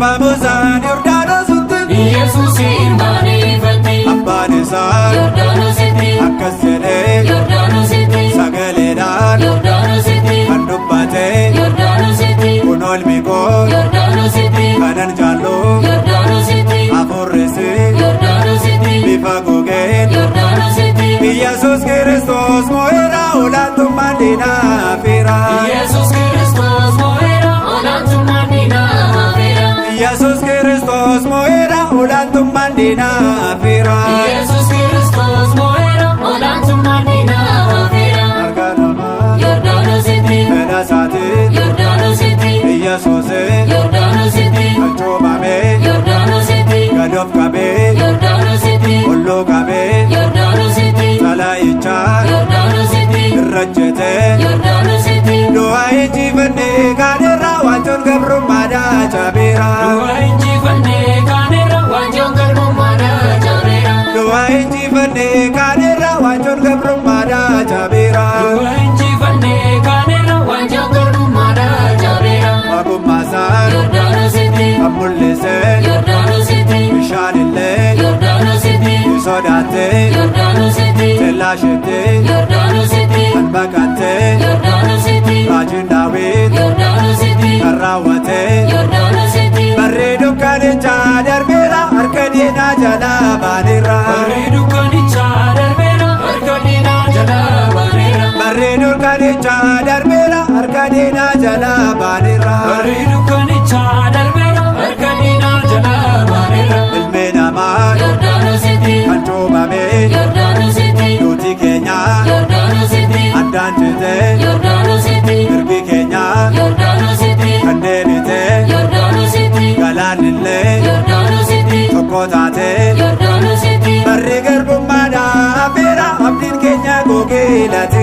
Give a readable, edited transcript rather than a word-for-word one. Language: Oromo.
Cuuphamuusaan Yordaanositti. Yesuusin maaliifatti. Abbaan isaa Yordaanositti. akkas jedhee Yordaanositti. sagaleedhaan Yordaanositti. kan dubbate Yordaanositti. kun ilmi koo Yordaanositti. kanan jaallu Yordaanositti. hafuurrisi Yordaanositti. bifa gogeen. Yordaanositti. Yesuus Kiristoos mo'eera, olaantummaan diinaa fiira. Yesuus Kiristoos mo'eera, olaantummaan diinaa hafeera. Yesuus Kiristoos mo'eera, olaantummaan diinaa fiira. Yesuus Kiristoos mo'eera, olaantummaan diinaa hafeera. Harka namaa Yordaanositti. fedha isaatiin Yordaanositti. Yesuus Yordaanositti. kan cuuphame Yordaanositti. gad of qabee Yordaanositti. olluu qabee Yordaanositti. xalaayichaa Yordaanositti. irra jete Yordaanositti. Du'a injifannee kaanerra, waanjoon gabrummaadhaa cabeera. Du'a injifannee kaanerra, waanjoon garbummaadhaa cabeera. Du'a injifannee kaanerra, waanjoon gabrummaadhaa cabeera. Du'a injifannee kaanerra, waanjoon garbummaadhaa cabeera. Waaqummaasaan Yordaanositti. kan mul'ise Yordaanositti. bishaanillee Yordaanositti. ni sodaatte Yordaanositti. tellaashetti Yordaanositti. kan baqatte Yordaanositti. raajiin Daawit Yordaanositti. kan raawwate Yordaanositti. barree dukkanichaa darbeera, harka diinaa jalaa baaneera. Barri dukkanichaa darbeera, harka diinaa jalaa baaneera. Barree dukkanichaa darbeera, harka diinaa jalaa baaneera. Barri dukkanichaa darbeera, harka diinaa jalaa baaneera. Ilmi namaa Yordaanositti. kan cuuphame Yordaanositti. duuti keenya Yordaanositti. addaan cite Yordaanositti. mirgi keenya Yordaanositti. kan deebite Yordaanositti. galaanillee Yordaanositti. tokko taate Yordaanositti. barri garbummaadhaa hafeera, abdiin keenya gogee lateera.